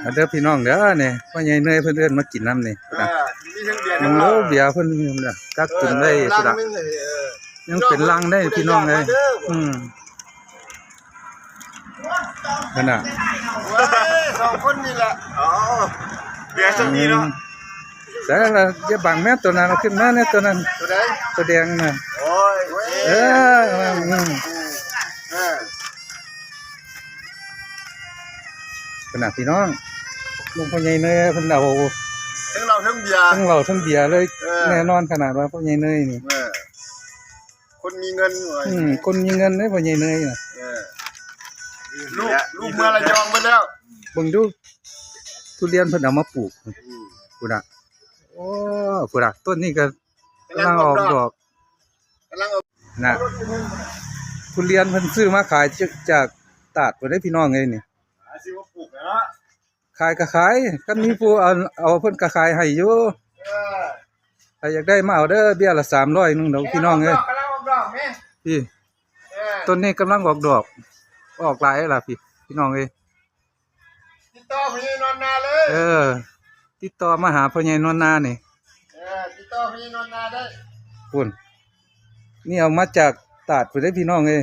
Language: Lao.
ມາເດີພີ່ນ້ອງເດີ ນີ້ພໍ່ໃຫຍ່ເນີຍເພິ່ນເອີ້ນມາກິນນຳນີ້ ເອີ ພຸ້ນນະ ມີທັງເບຍ ຍັງ ທັງເຫຼົ້າ ໂອ້ ເບຍເພິ່ນ ຈັກກິນໄດ້ ເອີ ພຸ້ນນະ ລັງໜຶ່ງ ເອີ ຍັງເປັນລັງໄດ້ພີ່ນ້ອງເອີຍ ເອີ ອືມ ຫັ້ນນະ ເອີຍ ສອງຄົນນີ້ແຫຼະ ອໍ ເບຍຊ່ຳນີ້ເນາະ ອືມ ແຕ່ລະຢ່າບັງແມ້ ໂຕນັ້ນເອົາຂຶ້ນມາແນ່ ໂຕນັ້ນ ໂຕໃດ ໂຕແດງນະ ໂອ້ຍ ເອີ ເອີ ເອີ ເອີ ພຸ້ນນະພີ່ນ້ອງ ລຸງພໍ່ໃຫຍ່ເນີຍເພິ່ນເອົາ ທັງເຫຼົ້າທັງເບຍ ທັງເຫຼົ້າທັງເບຍເລີຍ ເອີ ແນ່ນອນຂະໜາດວ່າພໍ່ໃຫຍ່ເນີຍນີ້ ເອີ ຄົນມີເງິນ ອືມ ຄົນມີເງິນເດ້ພໍ່ໃຫຍ່ເນີຍນະ ເອີ ລູກ ລູກເມືອລະຍອງເບິດແລ້ວ ເບິ່ງດູ ທຸລຽນເພິ່ນເອົາມາປູກ ອືມ ພຸ້ນນະ ໂອ້ ພຸ້ນນະ ຕົ້ນນີ້ກໍກຳລັງອອກດອກ ກຳລັງອອກດອກ ນະ ທຸລຽນເພິ່ນຊື້ມາຂາຍຈາກຕາດພຸ້ນເດ້ພີ່ນ້ອງເອີຍນີ້ ຫາຊື້ມາປູກແລ້ວເນາະ ຂາຍກໍຂາຍ ຄັນມີຜູ້ເອົາ ເອົາເພິ່ນກໍຂາຍໃຫ້ຢູ່ ເອີ ໃຜຢາກໄດ້ມາເອົາເດີ ເບ້ຍລະສາມຮ້ອຍໜຶ່ງດອກພີ່ນ້ອງເອີຍ ກຳລັງອອກດອກ ກຳລັງອອກດອກແມ່ ນີ້ ເອີ ຕົ້ນນີ້ກຳລັງອອກດອກ ອອກຫຼາຍລະພີ່ ພີ່ນ້ອງເອີຍ ຕິດຕໍ່ພໍ່ໃຫຍ່ນວນນາເລີຍ ເອີ ຕິດຕໍ່ມາຫາພໍ່ໃຫຍ່ນວນນານີ້ ເອີ ຕິດຕໍ່ພໍ່ໃຫຍ່ນວນນາໄດ້ ພຸ້ນ ນີ້ເອົາມາຈາກຕາດພຸ້ນເດ້ພີ່ນ້ອງເອີຍ